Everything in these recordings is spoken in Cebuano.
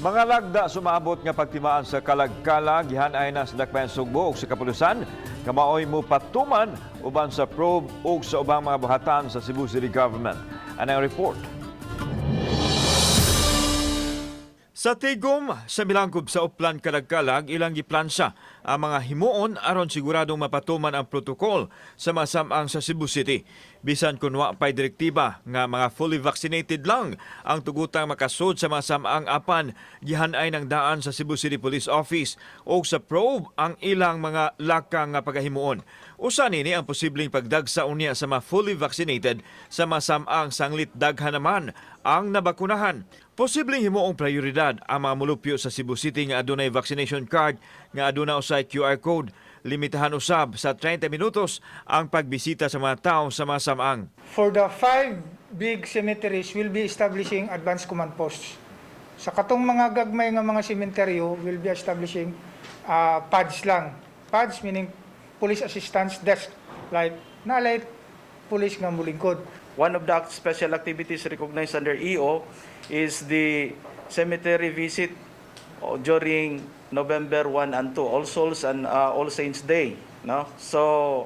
Mga lagda sumaabot nga pagtimaan sa Kalagkalag gihanay na sa Dakbayan Sugbo ug sa kapulisan nga maoy mo patuman uban sa probe ug sa ubang mga buhatan sa Cebu City Government. Anang report. Sa tigom sa milangkob sa Uplan Kalagkalag, ilang giplansa ang mga himuon aron siguradong mapatuman ang protokol sa masamang sa Cebu City. Bisan kun wa pay direktiba nga mga fully vaccinated lang ang tugutang makasud sa masamang, apan gihanay ng daan sa Cebu City Police Office o sa probe ang ilang mga lakang nga pagahimuon. Usa nini ang posibleng pagdagsa unya sa mga fully vaccinated sa masamang sanglit daghan naman ang nabakunahan. Posibleng himuong prioridad ang mga mulupyo sa Cebu City nga adunay vaccination card nga aduna usay QR code. Limitahan usab sa 30 minutos ang pagbisita sa mga tao sa mga samang. For the five big cemeteries, will be establishing advanced command posts. Sa katong mga gagmay nga mga sementeryo, will be establishing pads lang. Pads meaning police assistance desk, like nalay police nga mulingkod. One of the special activities recognized under EO is the cemetery visit during November 1 and 2, All Souls and All Saints Day. No? So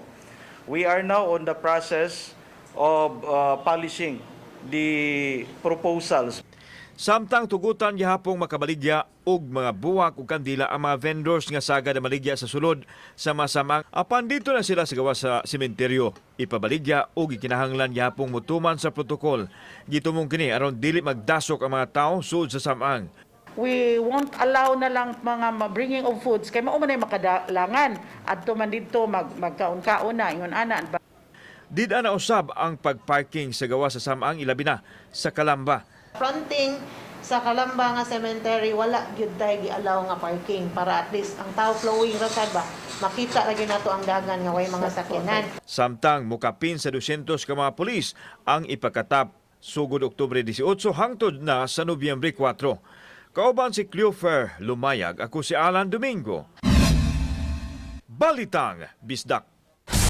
we are now on the process of polishing the proposals. Samtang tugutan gihapong makabaligya og mga buwak ug kandila ang mga vendors nga sagad na maligya sa sulod sa masamang, apan dito na sila sa gawas sa sementeryo ipabaligya ug gikinahanglan gihapong mutuman sa protokol. Gitumong kini aron dili magdasok ang mga tawo sud sa samang. We won't allow na lang mga bringing of foods kay mao man ay makadalangan adto man didto magkaon-kaon na ingon ana. Did na usab ang pagparking sa gawas sa samang, ilabi na sa Kalamba. Fronting sa Kalamba nga cemetery, wala gyud tay gi-allow nga parking para at least ang tao flowing ra sad ba, makita ra gyud nato ang dagan nga way mga sakyanan. Samtang mukapin sa 200 ka mga pulis ang ipakatap sugod Oktubre 18 hangtod na sa Nobyembre 4. Kauban si Cleofer Lumayag, ako si Alan Domingo. Balitang Bisdak.